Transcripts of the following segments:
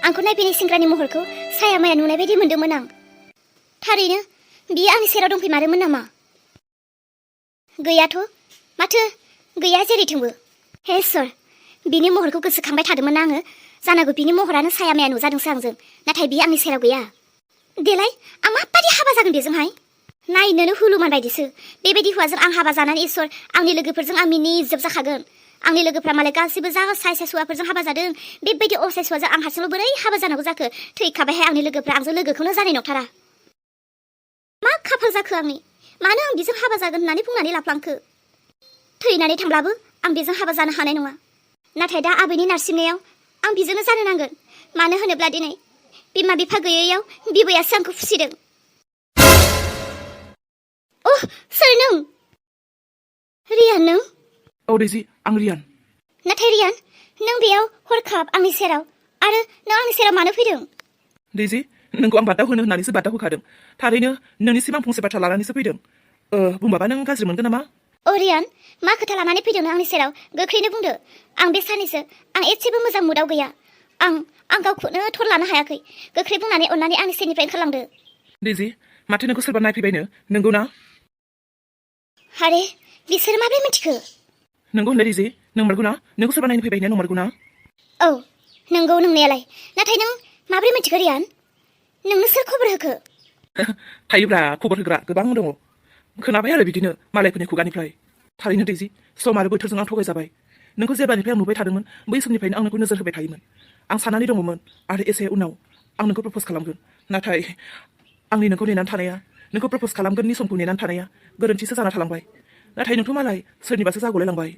आंखौ नायफैनाय सेंग्रानि महरखौ साया माया नुनाय बायदि मोनदोंमोन आं। थारैनो बियो आंनि सेराव दंफैमारोमोन नामा? गैयाथ', माथो गैया जेरैथिंबो। हे इसोर, बिनि महरखौ गोसोखांबाय थादोंमोन आङो। जानांगौ बिनि महरानो साया माया नुजादोंसो आंजों, नाथाय बियो आंनि सेराव गैया। देलाय आं माबादि हाबा जागोन बेजोंहाय? नायनोनो हुलुमान बायदिसो। बेबायदि हौवाजों आं हाबा जानानै इसोर, आंनि लोगोफोरजों आं मिनिजोब जाखागोन। आंनि लोगोफ्रा मालाय गासिबो जा साइस हौवाफोरजों हाबा जादों, बेबायदि असाइस हौवाजों आं हारसिंल' बोरै हाबा जानांगौ जाखो? थैखाबायहाय आंनि लोगोफ्रा, आंजों लोगोखौनो जानाय नंथारा। मा खाफाल जाखो आंनि? मानो आं बेजों हाबा जागोन होननानै बुंनानै लाफ्लांखो? थैनानै थांब्लाबो आं बेजों हाबा जानो हानाय नङा। नाथाय दा आबैनि नारसिननायाव आं बिजोंनो जानो नांगोन। मानो होनोब्ला दिनै बिमा बिफा गैयैयाव बिबैयासो आंखौ फुसिदों। अह, सोर नों? रियान नों? औ दैजि, आं रियान। नाथाय रियान, नों बेयाव हरखाब आंनि सेराव, आरो नों आंनि सेराव मानो फैदों? दैजि, नोंखौ आं बादाव होनो होननानैसो बादाव होखादों। थारैनो नोंनिसिम आं फंसे बाथ्रा लानानैसो फैदों। बुंबाबा नों गाज्रि मोनगोन नामा? अ रियान, मा खोथा लानानै फैदों नों आंनि सेराव? गोख्रैनो बुंदो। आं बे साननैसो आं एसेबो मोजां मुडआव गैया। आं गावखौनो थर लानो हायाखै। गोख्रै बुंनानै अननानै आंनि सेरनिफ्राय ओंखारलांदो। दैजि, माथो नोंखौ सोरबा नायफैबायनो, नंगौ ना? हारे, बिसोर माब्रै मिथिखो? नंगौ होनलाय दैजि, नंमारगौ ना? नोंखौ सोरबा नायनो फैबाय होननाया नंमारगौ ना? औ, नंगौ नंनायालाय। नाथाय नों माब्रै मिथिखो रियान? नोंनो सोर खबर होखो? थायोब्रा, खबर होग्रा गोबां दङ। खोनाबाय आरो बिदिनो मालायफोरनि खुगानिफ्राय। थारैनो दैजि, सम आरो बोथोरजों आं थगायजाबाय। नोंखौ जेब्लानिफ्राय आं नुबाय थादोंमोन, बै समनिफ्रायनो आं नोंखौ नोजोर होबाय थायोमोन। आं साननानै दङमोन आरो एसे उनाव आं नोंखौ प्रप'ज खालामगोन। नाथाय आंनि नोंखौ नेनानै थानाया, नोंखौ प्रप'ज खालामगोननि समखौ नेनानै थानाया गोरोन्थिसो जाना थालांबाय। नाथाय नोंथ' मालाय सोरनिबासो जागलायलांबाय।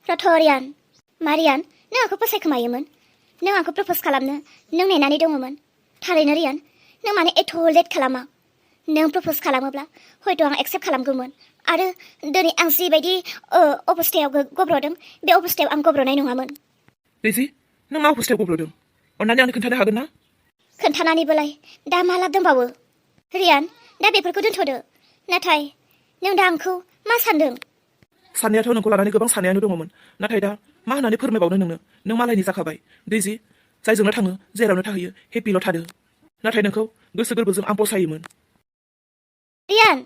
रथ' रियान, मा रियान, नों आंखौ फसायखोमायोमोन? नों आंखौ प्रप'ज खालामनो नों नेनानै दङमोन? थारैनो रियान, नों मानो एथ' लेट खालामा? नों प्रप'ज खालामोब्ला हयथ' आं एक्सेप्ट खालामगौमोन। आरो दिनै आं जिबायदि अबस्थायाव गब्र'दों, बे अबस्थायाव आं गब्र'नाय नङामोन। दैजि, नों मा अबस्थायाव गब्र'दों? अन्नानै आंनो खोन्थानो हागोन ना? खोन्थानानैबोलाय दा मा लाब दंबावो? रियान, दा बेफोरखौ दोनथ'दो। नाथाय नों दा आंखौ मा सानदों? साननायाथ' नोंखौ लानानै गोबां साननायानो दङमोन। नाथाय दा मा होननानै फोरमायबावनो नोंनो? नों मालायनि जाखाबाय। दैजि, जायजोंनो थाङो जेरावनो थाहैयो हेपिल' थादो। नाथाय नोंखौ गोसो गोरबोजों आं फसायोमोन। रियान,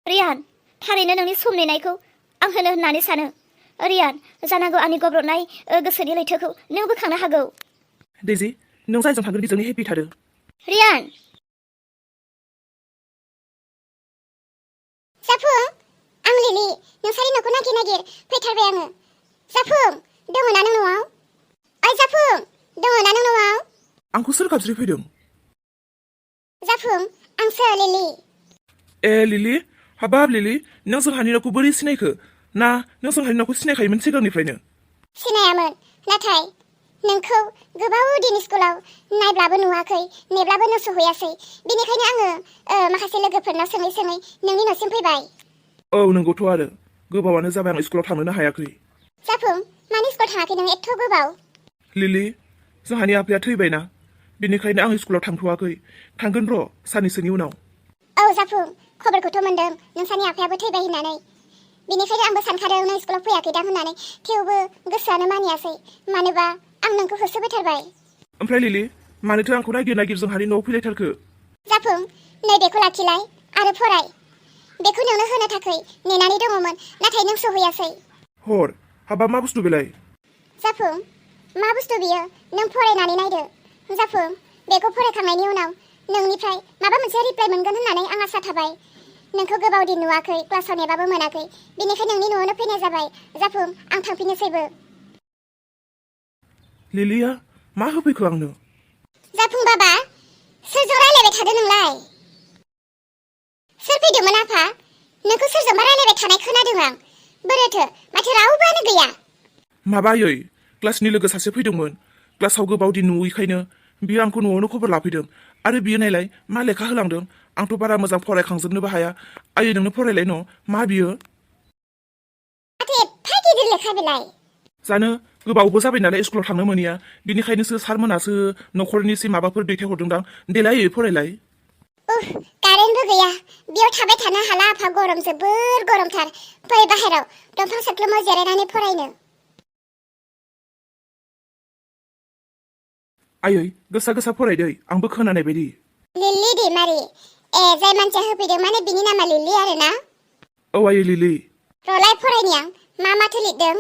रियान, थारैनो नोंनि सम नेनायखौ आं होनो होननानै सानो। रियान, जानांगौ आंनि गब्र'नाय गोसोनि लैथोखौ नों बोखांनो हागौ। दैजि, नों जायजों थांगोन बेजोंनो हेपि थादो। रियान। जाफुं, आं लिलि, नोंसानि न'खौ नागिर नागिर फैथारबाय आङो। जाफुं, दङ ना नों न'आव? ओइ जाफुं, दङ ना नों न'आव? आंखौ सोर गाबज्रि फैदों? जाफुं, आंसो लिलि। ए लिलि, हाबाब लिलि, नों जोंहानि न'खौ बोरै सिनायखो? ना नों जोंहानि न'खौ सिनायखायोमोन सिगांनिफ्रायनो? सिनायामोन, नाथाय नोंखौ गोबाव दिन स्कुलाव नायब्लाबो नुवाखै, नेब्लाबो नों सहैयासै। बेनिखायनो आङो माखासे लोगोफोरनाव सोङै सोङै नोंनि न'सिम फैबाय। औ नंगौथ' आरो गोबावानो जाबाय आं स्कुलाव थांनोनो हायाखै। जाफुं, मानो स्कुलाव थाङाखै नों एथ' गोबाव? लिलि, जोंहानि आफाया थैबायना, बेनिखायनो आं स्कुलाव थांथ'वाखै। थांगोन र' साननैसोनि उनाव। औ जाफुं, खबरखौथ' मोनदों नोंसानि आफायाबो थैबाय होननानै। बेनिखायनो आंबो सानखादों नों स्कुलाव फैयाखैदां होननानै। थेवबो गोसोआनो मानियासै, मानोबा आं नोंखौ होसोबोथारबाय। ओमफ्राय लिलि, मानोथो आंखौ नागिर नागिर जोंहानि न'आव फैलायथारखो? जाफुं, नै बेखौ लाखिलाय आरो फराय। बेखौ नोंनो होनो थाखाय नेनानै दङमोन, नाथाय नों सहैयासै। हर, हाबाब मा बुस्थु बेलाय? जाफुं, मा बुस्थु बियो? नों फरायनानै नायदो। जाफुं, बेखौ फरायखांनायनि उनाव नोंनिफ्राय माबा मोनसे रिप्लाइ मोनगोन होननानै आं आसा थाबाय। नोंखौ गोबाव दिन नुवाखै, क्लासाव नेबाबो मोनाखै, बेनिखायनो नोंनि न'आवनो फैनाय जाबाय। जाफुं, आं थांफिननोसैबो। लिलिया मा होफैखो आंनो? जाफुं बाबा, सोरजों रायलायबाय थादो नोंलाय? सोर फैदोंमोन आफा? नोंखौ सोरजोंबा रायलायबाय थानाय खोनादों आं। बोरोथो, माथो रावबोआनो गैया। माबायै, क्लासनि लोगो सासे फैदोंमोन। क्लासाव गोबाव दिन नुयैखायनो बियो आंखौ न'आवनो खबर लाफैदों। आरो बियो नायलाय मा लेखा होलांदों। आंथ' बारा मोजां फरायखांजोबनोबो हाया। आयै नोंनो फरायलाय न', मा बियो? माथो एफा गिदिर लेखा बेलाय? जानो, गोबावबो जाबाय नालाय स्कुलाव थांनो मोनिया, बिनिखायनोसो सारमोनासो न'खरनिसिम माबाफोर दैथायहरदोंदां। देलाय फरायलाय। कारेन्टबो गैया, बेयाव थाबाय थानो हाला आफा, गरम, जोबोर गरमथार। फै बाहेराव दंफां सायख्लुमाव जिरायनानै फरायनो। आयै गोसा गोसा फरायदै आंबो खोनानाय बायदि। लिलि दैमारि ए जाय मानसिया होफैदों माने बिनि नामा लिलि आरो ना? औ आयै लिलि। रलाय फरायनि आं मा माथो लिरदों।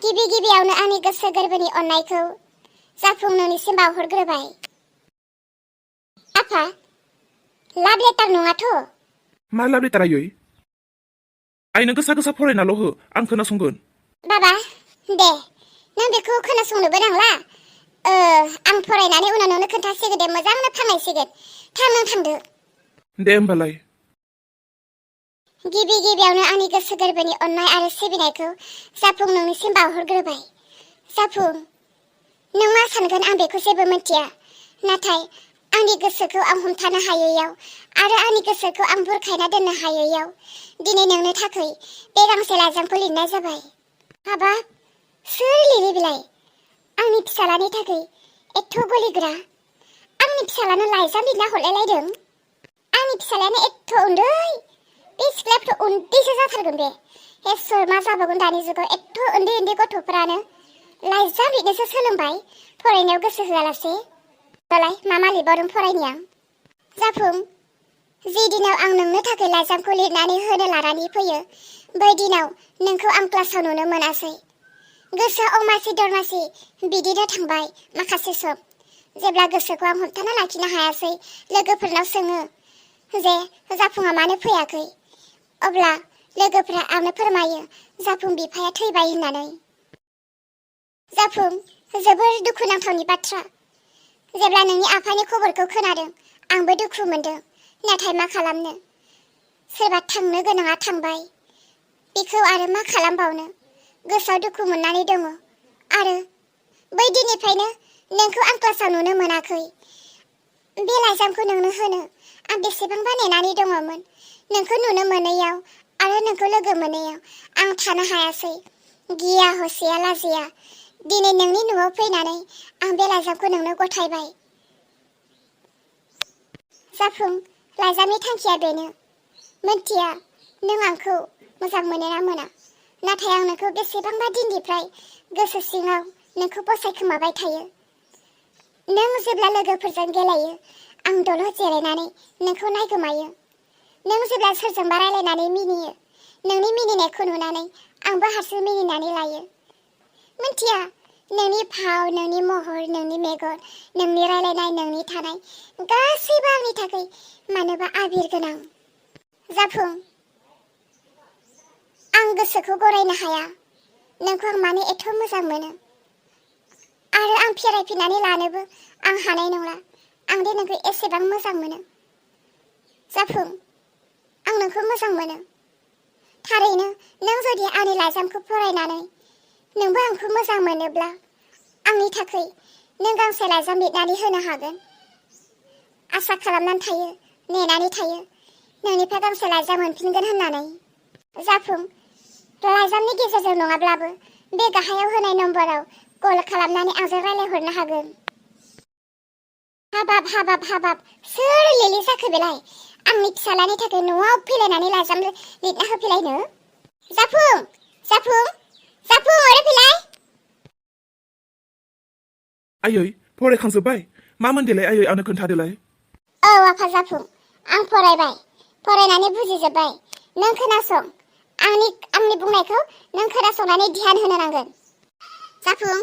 गिबि गिबियावनो आंनि गोसो गोरबोनि अननायखौ जाफुंनायनिसिम बावहरग्रोबाय। आफा लाभ लेटार नङाथ'? मा लाभ लेटार आयै? आइ नों गोसा गोसा फरायनाल' हो आं खोनासंगोन। बाबा दे नों बेखौ खोनासंनोबो नांला। आं फरायनानै उनाव नोंनो खोन्थासिगोन दे मोजांनो फोरमायसिगोन। नों थांदो। दे होमबालाय। गिबि गिबियावनो आंनि गोसो गोरबोनि अननाय आरो सिबिनायखौ जाफुंनायनिसिम बावहरग्रोबाय। जाफुं नों मा सानगोन आं बेखौ जेबो मिथिया, नाथाय आंनि गोसोखौ आं हमथानो हायैयाव आरो आंनि गोसोखौ आं बुरखायना दोननो हायैयाव दिनै नोंनो थाखाय बे गांसे लाइजामखौ लिरनाय जाबाय। हाबाब सोर लिरो बिलाय? आंनि फिसालानि थाखाय एथ' गलिग्रा आंनि फिसालानो लाइजाम लिरना हरलायलायदों। आंनि फिसालायानो एथ' उन्दै, बे सिख्लायाथ' उन्दैसो जाथारगोन बे। इसोर मा जाबावगोन दानि जुगाव एथ' उन्दै उन्दै गथ'फोरानो लाइजाम लिरनोसो सोलोंबाय फरायनायाव गोसो होआलासे। दालाय मा लिरबावदों फरायनि आं। जाफुं जि दिनाव आं नोंनो थाखाय लाइजामखौ लिरनानै होनो लानानै फैयो बै दिनाव नोंखौ आं क्लासाव नुनो मोनासै। गोसोआ अमासि दरमासि बिदिनो थांबाय माखासे सम। जेब्ला गोसोखौ आं हमथाना लाखिनो हायासै लोगोफोरनाव सोङो जे जाफुङा मानो फैयाखै, अब्ला लोगोफोरा आंनो फोरमायो जाफुं बिफाया थैबाय होननानै। जाफुं जोबोर दुखुनांथावनि बाथ्रा। जेब्ला नोंनि आफानि खबरखौ खोनादों आंबो दुखु मोनदों, नाथाय मा खालामनो, सोरबा थांनो गोनाङा थांबाय, बेखौ आरो मा खालामबावनो। गोसोआव दुखु मोननानै दङ आरो बै दिननिफ्रायनो नोंखौ आं क्लासाव नुनो मोनाखै। बे लाइजामखौ नोंनो होनो आं बेसेबांबा नेनानै दङमोन। नोंखौ नुनो मोनैयाव आरो नोंखौ लोगो मोनैयाव आं थानो हायासै। गिया हसिया लाजिया दिनै नोंनि न'आव फैनानै आं बे लाइजामखौ नोंनो गथायबाय। जाफुं लाइजामनि थांखिया बेनो। मोनथिया नों आंखौ मोजां मोनो ना मोना, नाथाय आं नोंखौ बेसेबांबा दिननिफ्राय गोसो सिङाव नोंखौ बसायखोमाबाय थायो। नों जेब्ला लोगोफोरजों गेलेयो आं दलद जिरायनानै नोंखौ नायगोमायो। नों जेब्ला सोरजोंबा रायलायनानै मिनियो, नोंनि मिनिनायखौ नुनानै आंबो हारसिं मिनिनानै लायो। मोनथिया नोंनि फाव, नोंनि महर, नोंनि मेगन, नोंनि रायलायनाय, नोंनि थानाय गासैबो आंनि थाखाय मानोबा आबिर गोनां। जाफुं आं गोसोखौ गरायनो हाया नोंखौ आं मानो एथ' मोजां मोनो, आरो आं फेरायफिननानै लानोबो आं हानाय नंला आं दे नोंखौ एसेबां मोजां मोनो। जाफुं आं नोंखौ मोजां मोनो। थारैनो नों जुदि आंनि लाइजामखौ फरायनानै नोंबो आंखौ मोजां मोनोब्ला आंनि थाखाय नों गांसे लाइजाम लिरनानै होनो हागोन। आसा खालामनानै थायो, नेनानै थायो नोंनिफ्राय गांसे लाइजाम मोनफिनगोन होननानै। जाफुं लाइजामनि गेजेरजों नङाब्लाबो बे गाहायाव होनाय नम्बराव कल खालामनानै आंजों रायलायहरनो हागोन। हाबाब हाबाब हाबाब सोर लिलि जाखो बेलाय? आंनि फिसालानि थाखाय न'आव फैलायनानै लाइजाम लिरना होफैलायनो। जाफुं जाफुं जाफुं ओरै फैलाय। आयै फरायखांजोब्बाय? मामोन देलाय आयै आंनो खोन्थादोलाय। औ आफा जाफुं आं फरायबाय, फरायनानै बुजिजोब्बाय। नों खोनासं, आंनि बुंनायखौ नों खोनासंनानै ध्यान होनो नांगोन। जाफुं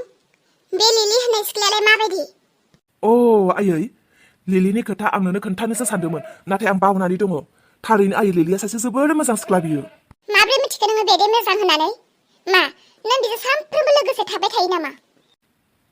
बे लिलि होननाय सिख्लायालाय माबायदि? अ आयै लिलिनि खोथा आं नोंनो खोन्थानोसो सानदोंमोन, नाथाय आं बावनानै दङ। थारैनो आयै लिलिया सासे जोबोर मोजां सिख्ला बियो। माब्रै मिथिखो नोङो बेदे मोजां होननानै? मा नों बिजों सानफ्रोमबो लोगोसे थाबाय थायो नामा?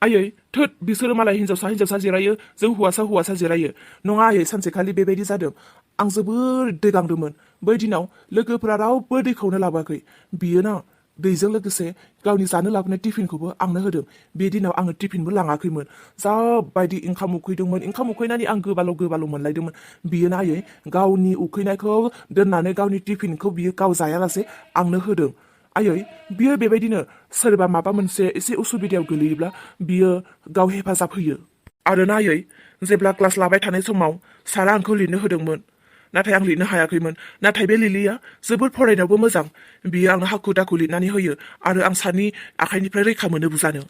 आयै थोद बिसोरो मालाय हिन्जावसा हिन्जावसा जिरायो, जों हौवासा हौवासा जिरायो। नङा आयै सानसेखालि बेबायदि जादों। आं जोबोर दै गांदोंमोन। बै दिनाव लोगोफोरा रावबो दैखौनो लाबोआखै। बियो ना दैजों लोगोसे गावनि जानो लाबोनाय टिफिनखौबो आंनो होदों। बे दिनाव आङो टिफिनबो लाङाखैमोन। जाबायदि ओंखाम उखैदोंमोन, ओंखाम उखैनानै आं गोबाल' गोबाल' मोनलायदोंमोन। बियो ना आयै गावनि उखैनायखौ दोननानै गावनि टिफिनखौ बियो गाव जायालासे आंनो होदों। आयै बियो बेबायदिनो सोरबा माबा मोनसे एसे उसुबिदायाव गोलैयोब्ला बियो गाव हेफाजाब होयो। आरो ना आयै जेब्ला क्लास लाबाय थानाय समाव सारा आंखौ लिरनो होदोंमोन, नाथाय आं लिरनो हायाखैमोन। नाथाय बे लिलिया जोबोर फरायनायावबो मोजां। बियो आंनो हाखु दाखु लिरनानै होयो आरो आं सारनि आखाइनिफ्राय रैखा मोनो बुजानो।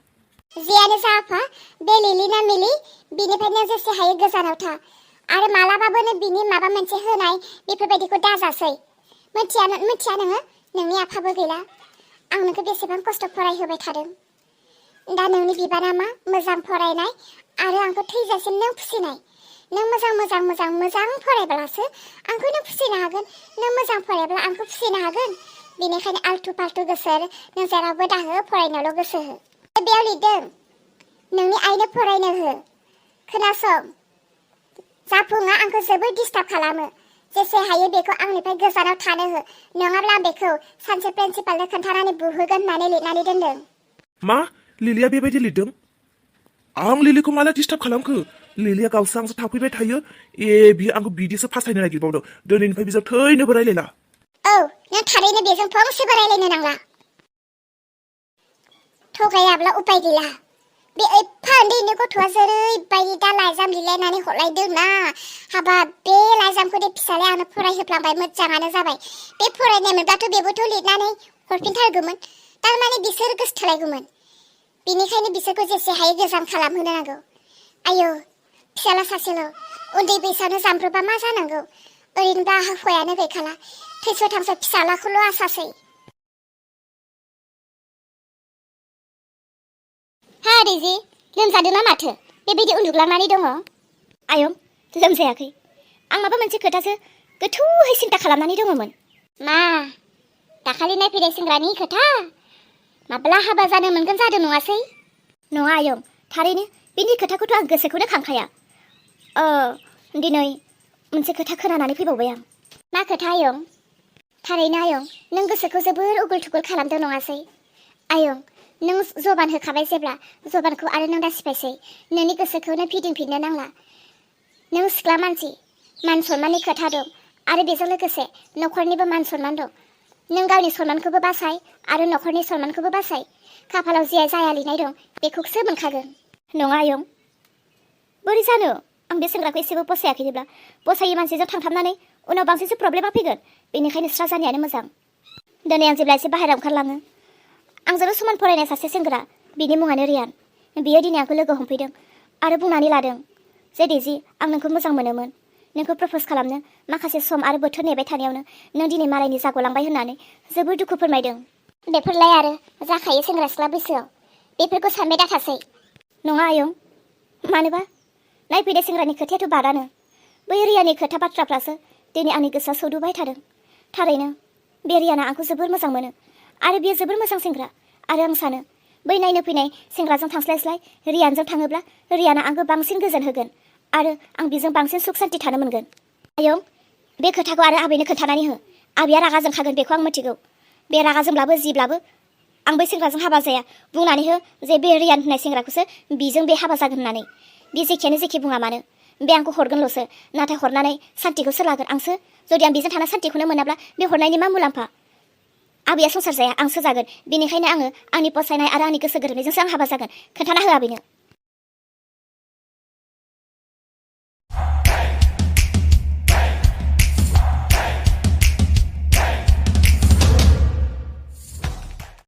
जियानो जा आफा बे लिलि ना मिलि बिनिफ्रायनो जेसे हायो गोजानाव था आरो मालाबाबो बिनि माबा मोनसे होनाय बेफोरबायदिखौ दाजासै मिथिया नोङो नोंनि आफाबो गैला आं नोंखौ बेसेबां खस्थ' फरायहोबाय थादों दा नोंनि बिबाना मा मोजां फरायनाय आरो आंखौ थैजासिम नों फिसिनाय नों मोजां फरायब्लासो आंखौ नों फिसिनो हागोन नों मोजां फरायब्ला आंखौ फिसिनो हागोन बेनिखायनो आल्थु फाल्थु गोसो नों जेरावबो दाहो फरायनायावल' गोसो हो बेयाव लिरदों नोंनि आइनो फरायनो हो खोनासं जाफुङा आंखौ जोबोद डिस्टार्ब खालामो जेसे हायो बेखौ आंनिफ्राय गोजानाव थानो हो नङाब्ला बेखौ सानसे प्रिन्सिपालनो खोन्थानानै बुहोगोन होननानै लिरनानै दोनदों मा लिलिया बेबायदि लिरदों आं लिलिखौ माला डिस्टार्ब खालामखो लिलिया गावसो आंसो थाफैबाय थायो बियो आंखौ बिदिसो फासायनो नागिरबावदों दिनैनिफ्राय बिजों थैनोबो रायलायला औ नों थारैनो बेजों फंसेबो रायलायनो नांला थगायाब्ला उपाय गैला बे एफा उन्दैनि गथ'आ जेरैबायदि दा लाइजाम लिरलायनानै हरलायदों ना हाबाब बे लाइजामखौ दे फिसालाया आंनो फरायहोफ्लांबाय मोजाङानो जाबाय बे फरायनाय मोनब्लाथ' बेबोथ' लिरनानै हरफिनथारगौमोन थारमाने बिसोर गोसोथोलायगौमोन बेनिखायनो बिसोरखौ जेसे हायो गोजान खालामहोनो नांगौ आयौ फिसाला सासेल' उन्दै बैसोआवनो जामब्रबा मा जानांगौ ओरैनोबा हौवायानो गैखाला थैस' थांस' फिसालाखौल' आसासै हा रिजि लोमजादों ना माथो बेबायदि उन्दुग्लांनानै दङ आयं लोमजायाखै आं माबा मोनसे खोथासो गोथौहै सिन्था खालामनानै दङमोन मा दाखालि नायफैनाय सेंग्रानि खोथा माब्ला हाबा जानो मोनगोन जादों नङासै नङा आयं थारैनो बेनि खोथाखौथ' आं गोसोखौनो खांखाया दिनै मोनसे खोथा खोनानानै फैबावबाय आं मा खोथा आयं थारैनो आयं नों गोसोखौ जोबोर उगुल थुगुल खालामदों नङासै आयं नों जबान होखाबाय जेब्ला जबानखौ आरो नों दा सिफायसै नोंनि गोसोखौनो फिदिंफिननो नांला नों सिख्ला मानसि मान सनमाननि खोथा दं आरो बेजों लोगोसे न'खरनिबो मान सनमान दं नों गावनि सनमानखौबो बासाय आरो न'खरनि सनमानखौबो बासाय खाफालाव जिया जाया लिरनाय दं बेखौसो मोनखागोन नङा आयं बोरै जानो आं बे सेंग्राखौ एसेबो फसायाखैनोब्ला फसायै मानसिजों थांथाबनानै उनाव बांसिनसो प्रब्लेमा फैगोन बेनिखायनो स्रा जानायानो मोजां दिनै आं जेब्ला एसे बाहेरायाव ओंखारलाङो आंजोंनो समान फरायनाय सासे सेंग्रा बिनि मुङानो रियान बियो दिनै आंखौ लोगो हमफैदों आरो बुंनानै लादों जे डेजि आं नोंखौ मोजां मोनोमोन नोंखौ प्रप'ज खालामनो माखासे सम आरो बोथोर नेबाय थानायावनो नों दिनै मालायनि जागलांबाय होननानै जोबोर दुखु फोरमायदों बेफोरलाय आरो जाखायो सेंग्रा सिख्ला बैसोआव बेफोरखौ सानबाय दाथासै नङा आयं मानोबा नायफैनाय सेंग्रानि खोथायाथ' बादानो बै रियानि खोथा बाथ्राफ्रासो दिनै आंनि गोसोआ सौदुबाय थादों थारैनो बे रियाना आंखौ जोबोर मोजां मोनो आरो बियो जोबोर मोजां सेंग्रा आरो आं सानो बै नायनो फैनाय सेंग्राजों थांस्लायस्लाय रियानजों थाङोब्ला रियाना आंखौ बांसिन गोजोन होगोन आरो आं बेजों बांसिन सुख सान्ति थानो मोनगोन आयं बे खोथाखौ आरो आबैनो खोन्थानानै हो आबैया रागा जोंखागोन बेखौ आं मिथिगौ बे रागा जोंब्लाबो जिब्लाबो आं बै सेंग्राजों हाबा जाया बुंनानै हो जे बे रियान होननाय सेंग्राखौसो बिजों बे हाबा जागोन होननानै बे जेखियानो जेखि बुङा मानो बे आंखौ हरगोनल'सो नाथाय हरनानै सान्तिखौ सोर लागोन आंसो जुदि आं बेजों थाना सान्तिखौनो मोनाब्ला बे हरनायनि मा मुलाम्फा आबैया संसार जाया आंसो जागोन बेनिखायनो आङो आंनि फसायनाय आरो आंनि गोसो गोरोबनायजोंसो आं हाबा जागोन खोन्थाना हो आबैनो